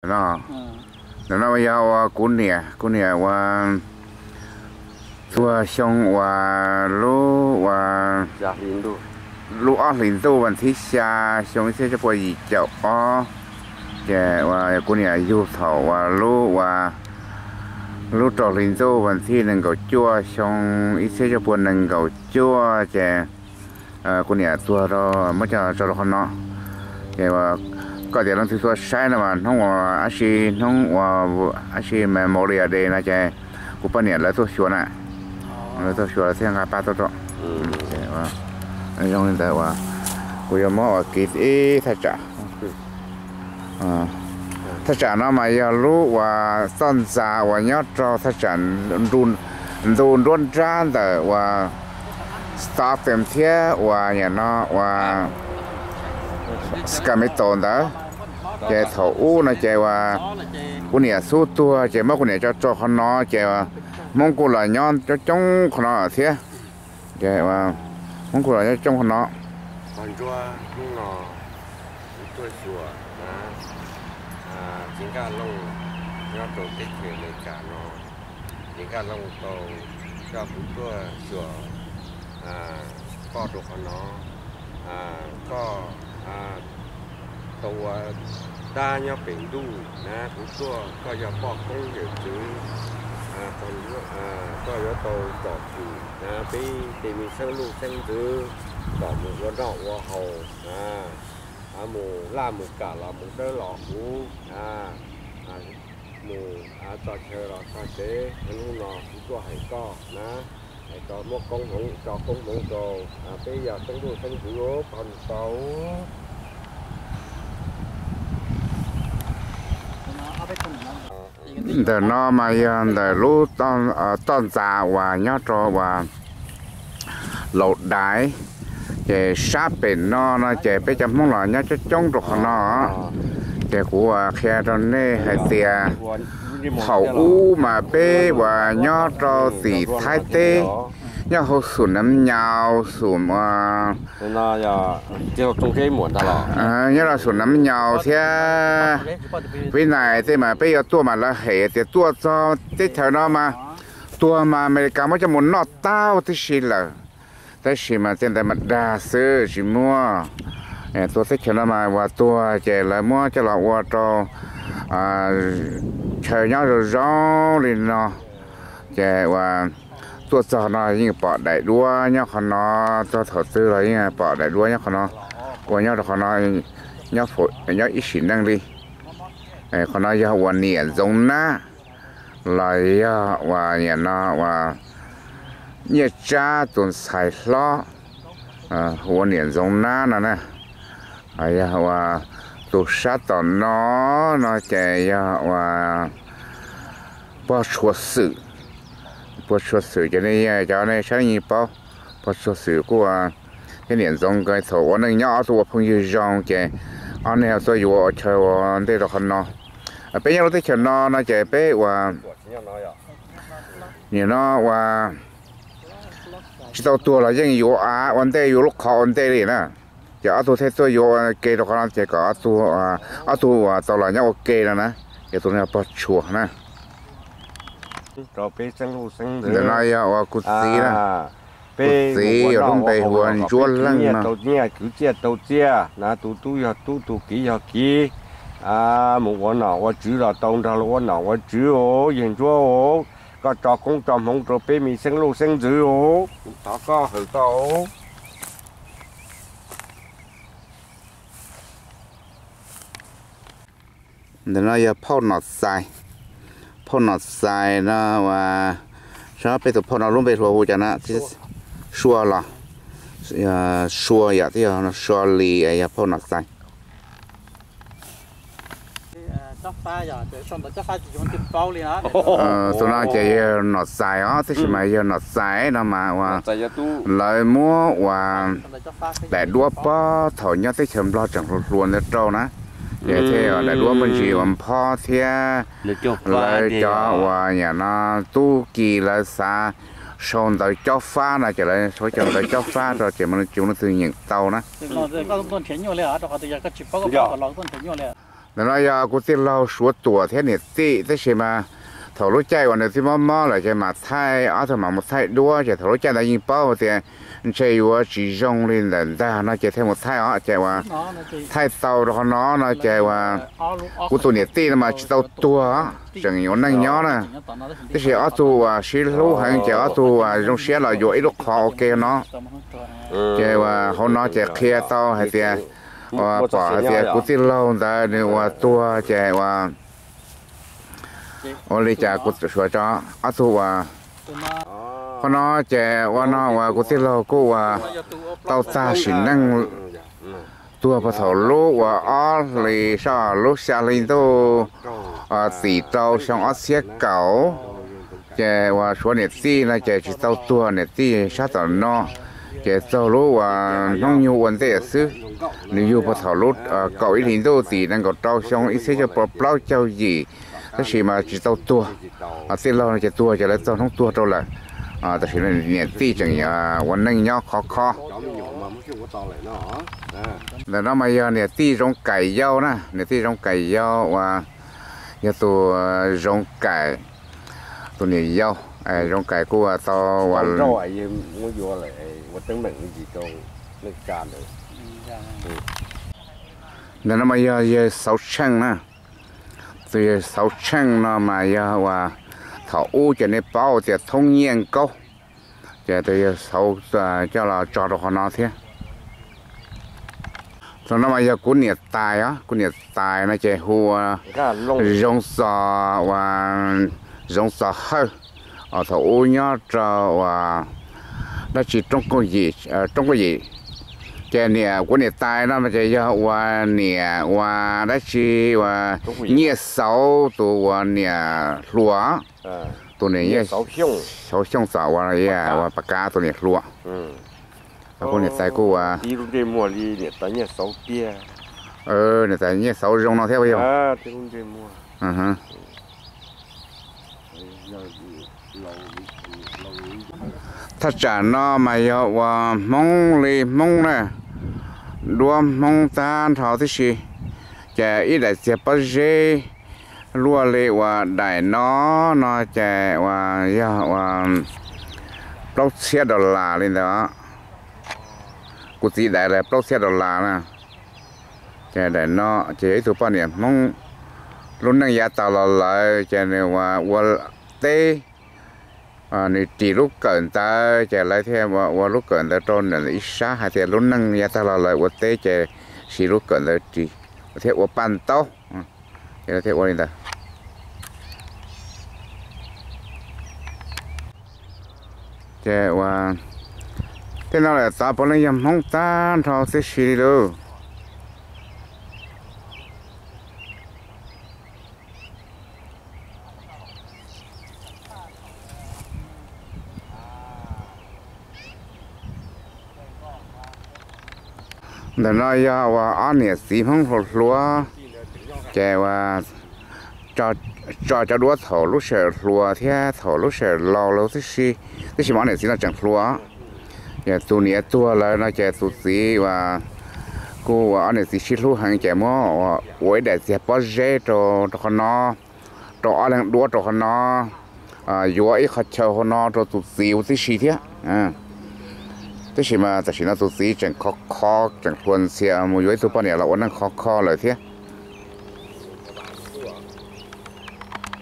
No, ntawm no yog uas kuv niam, kuv niam uas tuag xyoo uas lub uas lub ob hlis ntuj vas thib xya xyoo ib txhiab cuaj pua yim caum ob. Ces uas kuv niam yug thaum uas lub uas lub rau hli ntuj vas thib nees nkaum cuaj xyoo ib txhiab cuaj pua nees nkaum cuaj ces kuv niam tuag rau muab coj tso rau qhov no. Ces koj tias leej twg tuaj saib no mas hnub uas ab si hnub uas ab si Memorial Day no ces kuv poj niam lawv tuaj xyuas na, lawv tuaj xyuas lawv thiaj nqa pab tuaj rau. Zoo li ntawd uas kuv yuav muab uas kiv ib thaj tsam. Thaj tsam no mas yog lub uas txoj ntxa uas nyob rau thaj tsam ntu nruab nrab ntawm uas Stockton thiab uas yam no uas Sacramento ntawd. Ces thaum ub no ces uas kuv niam xub tuag ces muab kuv niam tso rau qhov no ces Hmoob kuj los nyob coob coob qhov no thiab. Ces Hmoob kuj los nyob coob qhov no. Qhov ntsuab hnub no kuv tuaj xyuas na, txiv Nkaj Looj nyob rau teb chaws Amelikas no, txiv Nkaj Looj tau coj kuv tuaj xyuas koj rau qhov no. Koj tau ua dab nyob pem ntuj na, kuv tuaj, koj yog poj koob yawm txwv, koj yuav tau tsom kwm na peb tej me xeeb luj xeeb ntxwv kom mus ua noj ua haus na, mus laj mus kam los mus dawb los huv na, mus txog chaw los txog tsev. Hnub no kuv tuaj hais koj na, hais koj muab koob hmoov, tso koob hmoov rau peb yog xeeb luj xeeb ntxwv ub, pab tau. Ntawm no mas yog ntawm lub toj ntxas uas nyob rau uas Laus Dais, ces sab pem no no ces peb cov Hmoob los nyob coob coob rau qhov no. Ces kuv qhia rau nej hais tias thaum ub mas peb uas nyob rau tim Thaib teb, nyob hauv xum Nam Nyaus, xum, nyob rau xum Nam Nyaus thiab Vib Nais tej mas peb yuav tuaj mas lawv hem tias tuaj txog teb chaws no mas tuag mas Amelikas muab coj mus noj tau tib si lawm. Tab sis mas tej ntawd mas dag xwb tsis muaj. Tuag teb chaws no mas uas tuag ces lawv muab coj los ua rau chaw nyob zoo zoo li no. Ces uas tuaj txog no yeej pom daim duab nyob qhov no, txog thaum twg los yeej pom daim duab nyob qhov no, ua nyob rau qhov no nyob ib sim neej li. Qhov no yog uas niam Ntxoov Nab los yog uas niam no uas Nyiaj Tsab tus ntxhais hlob, hu ua niam Ntxoov Nab no na. Yog uas tus sab tom no no ces yog uas pog Tshua Xwm. Pog Tshua Xwm ces nej cov nej saib yeej paub, pog Tshua Xwm kuj thiab niam Ntxoov nkawd thaum ua neej nyob ob tug ua phooj ywg zoo ces ob neeg tuaj yuav ua chaw ua ntej rau qhov no. Peb nyob lub teb chaws no no ces peb uas nim no uas tsis tau tuag los yeej yuav av ua ntej, yuav lub qhov ua ntej li na. Ces ob tug thiaj tuaj yuav ua ke rau qhov no ces kom ob tug uas tau los nyob ua ke no na. Ces tus no yog pog Tshua na. Rau peb xeeb luj xeeb ntxwv. Ntawm no yog uas kuv txiv na. Kuv txiv uas lub npe hu ua Ntsuab Leej no. Tau nyiaj kwv txiaj tau txiaj na, tus tub yog tub, tus kiv yog kiv, mus ua nom ua tswv los tau nrog luag ua nom ua tswv os, yawg Ntsuab os. Koj tso koob tso hmoov rau peb me xeeb luj xeeb ntxwv os, thov koj hawm koj. Ntawm no yog phauj Nom Xais. Phauj Nom Xais no uas peb tus phauj no lub npe hluas hu cas na? Sua los? Sua yom, twb yog Sua Lis yog phauj Nom Xais. Tus no ces yog Nom Xais os, tab sis mas yog Nom Xais no mas uas lawv muab uas daim duab pob thaum nyob teb chaws Nplog tseem hluas hluas ntawd rau na, ces thiaj daim duab muaj ntsis uas nphob thiab lawv cov uas yam no tub ki lawv xav sau ntawv cob fab no ces lawv sau cov ntawv cob fab rau ces tsis muaj leej twg nyeem tau na. Ntawm no yog kuv tij laug Suav Tuam thiab niam tij, tab sis mas thaum lub caij uas nws twb mob mob lawm ces mam thaij, ob tug mam mus thaij duab, ces thaum lub caij ntawd yeej paub tias ntshe yuav tsis zoo li ntawm ntag no ces thiaj mus thaij os, ces uas thaij tau rau qhov no no ces uas kuv tus niam tij no mas tsis tau tuag, tseem ua neej nyob na. Tab sis ob tug uas sib hlub heev ces ob tug uas zoo siab los yuav ib lub qhov ua ke no. Ces uas hauv no ces qhia tau hais tias, uas pom hais tias kuv tij laug ntawd nws uas tuag ces uas ua li cas kuv suav tso ob tug uas, qhov no ces ua no uas kuv tij laug kuj uas tau tag sim neej tuag puag thaum lub uas ob hlis soj lub xya hli ntuj tim rau xyoo ob txhiab kaum. Ces uas suav niam tij no ces tsis tau tuag, niam tij sab tom no, ces txog lub uas hnub nyoog ua ntej xwb. Nws yug puag thaum lub kaum ib hlis ntuj tim nees nkaum rau xyoo ib txhiab cuaj pua plaub caug yim, tab sis mas tsis tau tuag. Tij laug no ces tuag ces lawv txog hnub tuag rau lawm. Tam sim no niam tij tseem ua neej nyob khov kho. Ntawm no mas yog niam tij Zoov Kaim yau na, niam tij Zoov Kaim yau uas yog tus Zoov Kaim tus niam yau. Zoov Kaim kuj tau uas ntawm no mas yog yawg Xauv Tsheej na. Tus yawg Xauv Tsheej no mas yog uas thaum ub ces nej paub tias thoob nyiaj nkaub, ces tus yawg Xauv coj los tso rau qhov no thiab. Tus no mas yog kuv niam tais os, kuv niam tais no ces hu ua Zoov Txos, uas Zoov Txos Hawj, os thaum ub nyob rau uas dab tsi roob Kooj Yim, roob Kooj Yim. Ces niam kuv niam tais no mas ces yog uas niam uas dab tsi uas Nyiaj Xauv tus uas niam hluas, tus niam Xauv Xyooj Txos uas, uas Pas Kav tus niam hluas. Kuv niam tais kuj uas niam tais Nyiaj Xauv zoo no thiab yog. Thaj tsam no mas yog uas Hmoob li Hmoob na, duab Hmoob tag nrho tib si. Ces ib daim txiag pob zeb luaj li uas daim no, no ces uas yog uas plaub txhiab dollar li ntawd. Kuv txiv daim lawm plaub txhiab dollar na. Ces daim no ces yog ib tug poj niam Hmoob lub neej yav tag los lawm ces nws uas ua teb, nws ris lub kawm ntawd ces lawv thiaj ua lub kawm ntawd rau nws ib sab hais tias lub neej yav tag los lawm ua teb ces siv lub kawm ntawd ris thiab ua paj ntaub. Ces lawv thiaj ua li ntawd. Ces uas tej no lawm tod puav leej yog Hmoob tag nrho tib si li lauj. Ntawm no yog uas ob niam txiv Hmoob hluas hluas, ces uas tso cov duab thaum lub sij hawm hluas thiab thaum lub sij hawm laus lawm tib si, tab sis mas ob niam txiv no tseem hluas. Ces tus niam tuag lawm no ces tus txiv uas kuj uas ob niam txiv sib hlub heev ces muab ua ib daim txiag pob zeb rau, rau qhov no, rau ob leeg duab rau qhov no, yuav ib qhov chaw hauv no rau tus txiv ua tib si thiab. Tab sis mas tam sim no tus txiv tseem khov kho, tseem hluas ntxhias mus yuav ib tug poj niam los ua neej khov kho lawm thiab.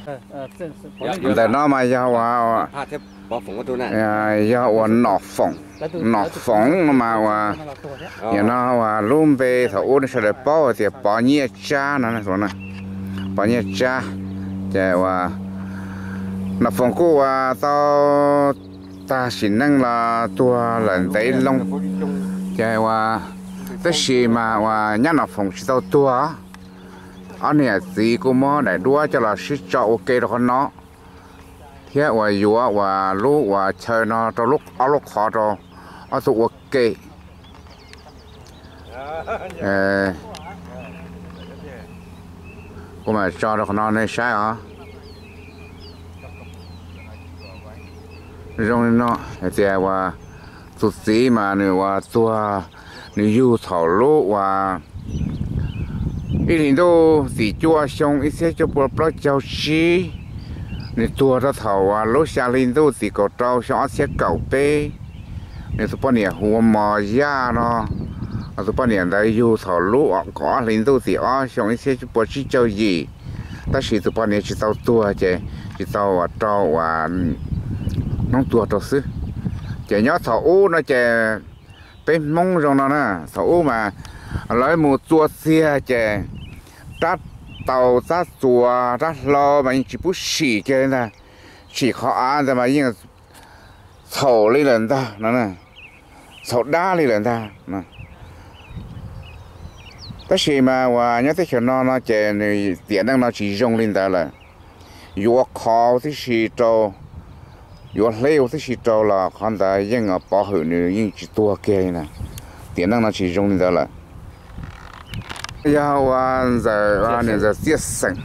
Ntawm no mas yog uas, yog uas Nom Foom, Nom Foom no mas uas, yog no uas lub npe thaum ub nej sawv daws paub hais tias Pov Nyiaj Tsab no, Pov Nyiaj Tsab. Ces uas Nom Foom kuj uas tau tag sim neej los tuag lawm ntev loo. Ces uas tab sis mas uas nyab Nom Foom tsis tau tuag, ob niam txiv kuj muab daim duab coj los sib tso ua ke rau qhov no, thiab uas yuav uas lub uas chaw no rau lub, ob lub qhov rau ob tug ua ke. Kuv mam tso rau qhov no nej saib os. Zoo li no hais tias uas tus txiv mas nws uas tuag, nws yug thaum lub uas Ib hlis ntuj tim cuaj xyoo ib txhiab cuaj pua plaub caug tsib, nws tuag rau thaum lub xya hli ntuj tim kaum rau xyoo ob txhiab kaum peb. Nws tus poj niam hu ua Mos Yaj no. Tus poj niam ntawd yug thaum lub kaum ob hli ntuj tim ob xyoo ib txhiab cuaj pua tsib caug yim, tab sis tus poj niam tsis tau tuag ces tsis tau ua rau uas hnub tuag rau xwb. Ces nyob thaum ub no ces peb Hmoob zoo no na, thaum ub mas lawv mus txua txiag ces rab taus, rab txuas, rab hlau mas yeej tsis pub sim kiag li ntag. Tsim qhov av ntawd mas yeej txhaum li lawm ntag no, txhaum dab li lawm ntag. Tab sis mas uas nyob teb chaws no no ces nws tiam neej no tsis zoo li ntawd lawm. Yuav qhov tib si rau, yuav hleb ua tib si rau los qhov ntawd yeej pov hwm nws yeej tsis tuag kiag li na. Tiam neej no tsis zoo li ntawd lawm. Yog ua ntxawm, niam ntxawm Txiaj Xeem,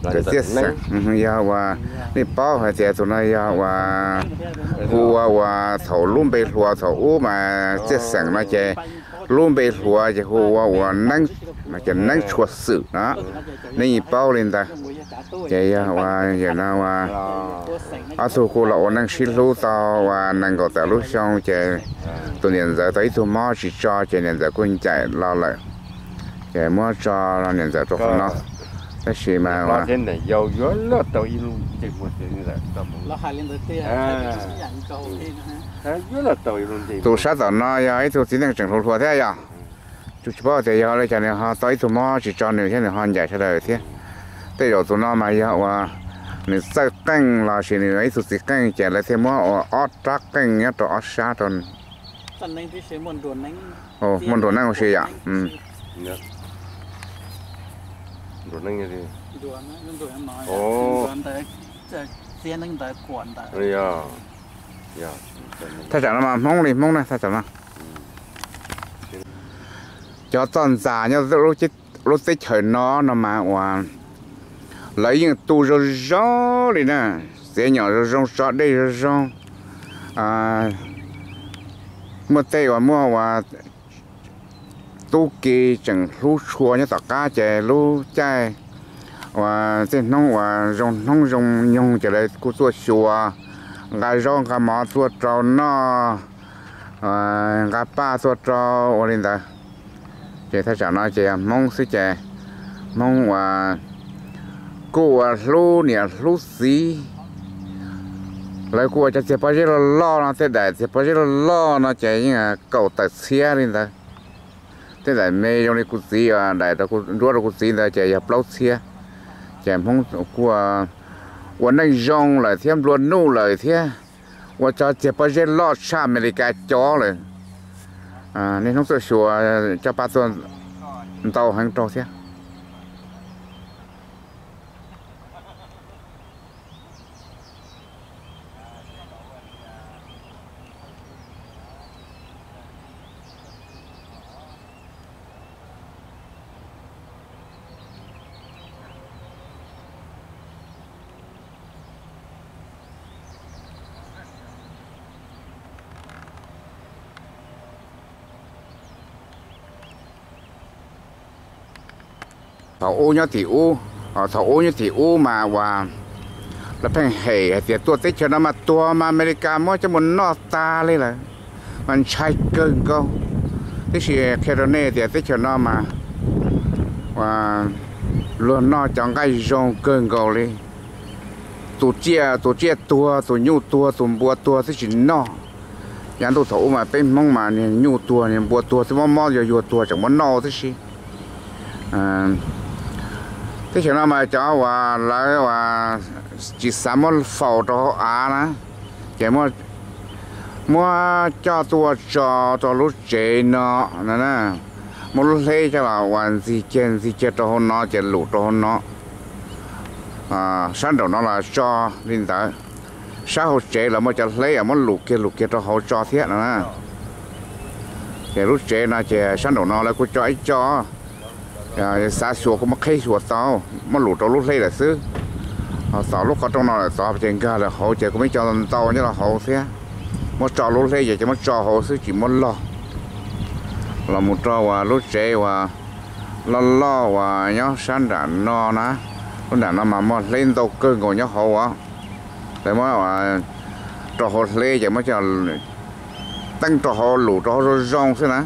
ntxawm Txiaj Xeem, yog ua, nej paub hais tias tus no yog ua, hu ua uas thaum lub npe hluas thaum ub mas Txiaj Xeem no ces lub npe hluas ces hu ua uas Neeb, ces Neeb Tshua Xwm no, nej yeej paub li ntawd. Ces yog ua, yam no ua, ob tug kuj los ua neej sib hlub tau ua nees nkaum tawm lub xyoo ces tus niam ntxawm tau ib tug mob tsis tso ces niam ntxawm kuj ncaim los lawm. Ces muab tso niam ntxawm rau qhov no. Tab sis mas tus sab tom no yog ib tug txiv neej tseem hluas hluas thiab yog, tsis paub tias yog li cas nws ho tau ib tug mob tsis tso nws thiab nws ho ncaim sawv daws thiab. Tej zaum tus no mas yog uas nws txawj qeej los sis nws ib tug txiv qeej ces lawv thiaj muab ua ob rab qeej nyob rau ob sab rau. Muaj nruas neeb ua si yom. Thaj tsam no mas Hmoob li Hmoob na, thaj tsam no. Cov toj ntxas nyob lub teb chaws no no mas uas lawv yeej tu zoo zoo li na, txiav nyom zoo zoo, tso dej zoo zoo. Muaj tej uas muaj uas tub ki tseem hlub tshua nyob tom qab ces lub caij uas tej hnub uas zoo hnub zoo nyoog ces lawv kuj tuaj xyuas, nqa zaub nqa mov tuaj rau noj, nqa paj tuaj rau ua li ntawd. Ces thaj tsam no ces yog Hmoob xwb ces Hmoob uas kuj uas hlub niam hlub txiv. Lawv kuj ua cov txiag pob zeb loj loj no, tej daim txiag pob zeb loj loj no ces yeej kaum tawm txhiab li ntawd. Tej daim me zoo li kuv txiv uas daim nruab rau kuv txiv ntawd ces yog plaub txhiab. Ces Hmoob kuj ua neej zoo lawm thiab nplua nuj lawm thiab, ua cov txiag pob zeb loj tshaj Amelikas cov lawm. Niaj hnub tuaj xyuas coj paj tuaj ntau heev rau thiab. Thaum ub nyob tim ub, thaum ub nyob tim ub mas uas lawv pheej hem hais tias tuaj teb chaws no mas tuag mas Amelikas muab coj mus noj tag li lawm, mas ntshai kawg nkaus. Tiam sis qhia rau nej tias teb chaws no mas luag noj cov nqaij zoo kawg nkaus li. Tus tsiaj, tus tsiaj tuag, tus nyuj tuag, tus npua tuag twb tsis noj. Yav ntuj thaum ub mas peb Hmoob mas niag nyuj tuag niag npua tuag twb mob mob yuag yuag tuag tseem muab noj tib si. Teb chaws no mas cov uas lawv uas tsis xav muab faus rau hauv av na, ces muab coj tuaj tso rau lub tsev no, muab lub hleb coj los uas ntxig kiag ntxig kiag rau hauv no ces lus rau hauv no. Sab nraum no los tso li ntawd, sab hauv tsev los muaj cov hleb muab lus kiag lus kiag rau hauv tso thiab no na. Ces lub tsev no ces sab nraum no lawv kuj tso ib co, xav xyuas kuj muab qheb xyuas tau, muab lus rau lub hleb lawm xwb. Ho tom lub qhov rooj no lawm tod ces nkag lawm hauv ces kuj muaj ib co ntau nyob rau hauv thiab. Muab tso lub hleb ces muab tso hauv xwb tsis muab log. Los mus rau uas lub tsev uas Loj loj uas nyob sab nram no na, lub nram no mas muaj hleb ntau kawg nkaus nyob hauv as. Lawv muab rau hauv hleb ces muab coj teeb rau hauv, lus rau hauv zoo zoo xwb na.